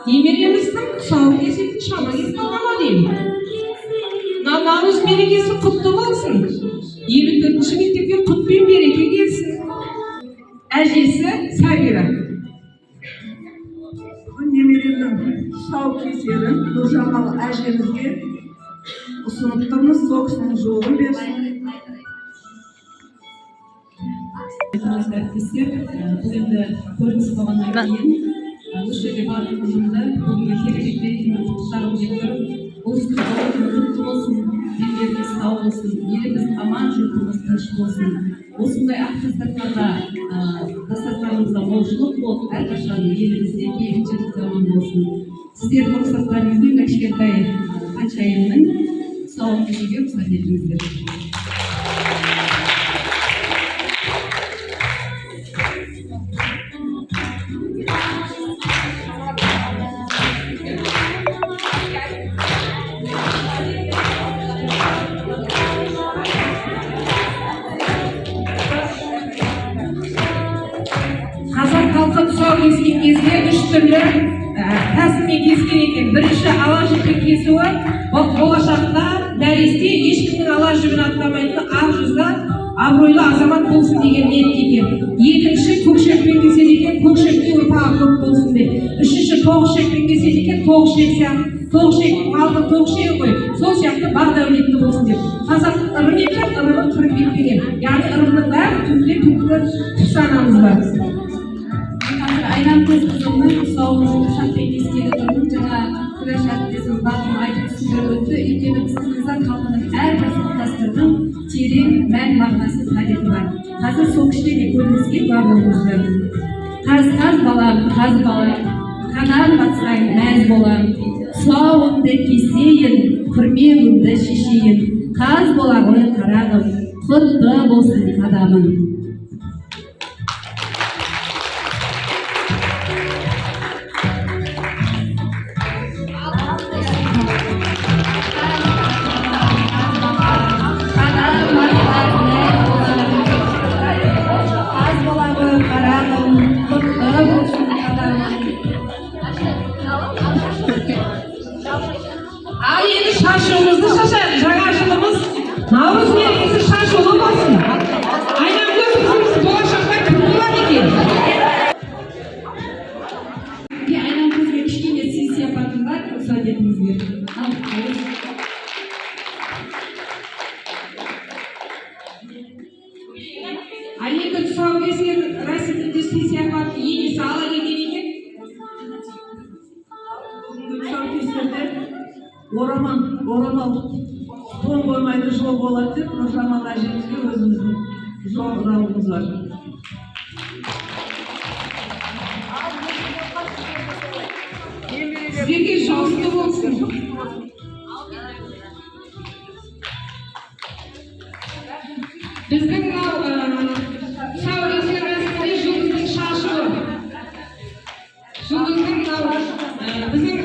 Немереміздің тұсауын кесетін шама келіп қалған ау деймін. Мына наурыз мерекесі құтты болсын. 54-ші мектепке құт пен береке келсін. Әжесі Сәбира. Бүгін немеремнің тұсаукесерін Нұржамал әжемізге ұсынып тұрмыз. Сол кісінің жолын берсін. Құрметті әріптестер, бұл енді көрініс болғаннан кейін осы жерде барлық ұжымды бүгінгі керемет мерекемен құттықтағым келіп тұр. Ұлыстың ұлы күні құтты болсын, дендеріңіз сау болсын, еліміз аман, жұртымыз тыныш болсын. Осындай ақ дастарханға, дастарханымызда молшылық болып, әрқашан елімізде бейбітшілік заман болсын. Сіздердің рұқсаттарыңызбен мына кішкентай ханшайымның тұсауын кесуге рұқсат етіңіздер. Қазақ халқы тұсау кескен кезде үш түрлі тәсілмен кескен екен. Бірінші, ала жіппен кесуі, бұл болашақта нәресте ешкімнің ала жібін аттамайтын ақ жүзді абыройлы азамат болсын деген ниетте екен. Екінші, көк шекпен кеседі екен, көк шектің ұрпағы көп болсын деп. Үшінші, тоқ шекпен кеседі екен, тоқ шек сияқты, тоқ шек малдың тоқ шегі ғой, сол сияқты бақ дәулетті болсын деп. Қазақтың ырым екен, ырымы қырып кетпеген, яғни ырымның бәрі түбінде түпкі түп санамыз бар. Мен қазір Айнамкөз қызымның тұсауын пышақпен кескелі тұрмын. Жаңа Күләш әріптесіміз барлығын айтып түсіндіріп өтті. Өйткені біздің қазақ халқының әрбір салт дәстүрдің терең мән мағынасы, тарихы бар. Қазір сол кішкене көрініске куә болыңыздар. Қаз, қаз балам, қаз балам, қанат батсаң мәз болам, тұсауыңды кесейін, күрмеуіңді шешейін, қаз бола ғой қарағым, құтты болсын қадамың. Қанат батсаң мәз болам, қаз бола ғой қарағым, құтты болсын қадамың. Ал енді шашуымызды шашайық. Жаңа жылымыз, наурыз мерекесі шашулы болсын. Айнамкөз қызымыз болашақта кім болады екен? Айнамкөзге кішкене сый сияпатым бар, рұқсат етіңіздер. Ал, айыз. Ал енді тұсаукесер рәсімінде сый сияпат енесі ала келген екен. Бүгінгі тұсаукесерде орамал тон қоймайды, жол болады деп Нұржамал әжемізге өзіміздің жолдауымыз бар. Сіздерге жұғысты болсын. Біздің мынау тұсаукесер рәсімінде жұлдыздың шашуы, жұлдыздың мынау біздің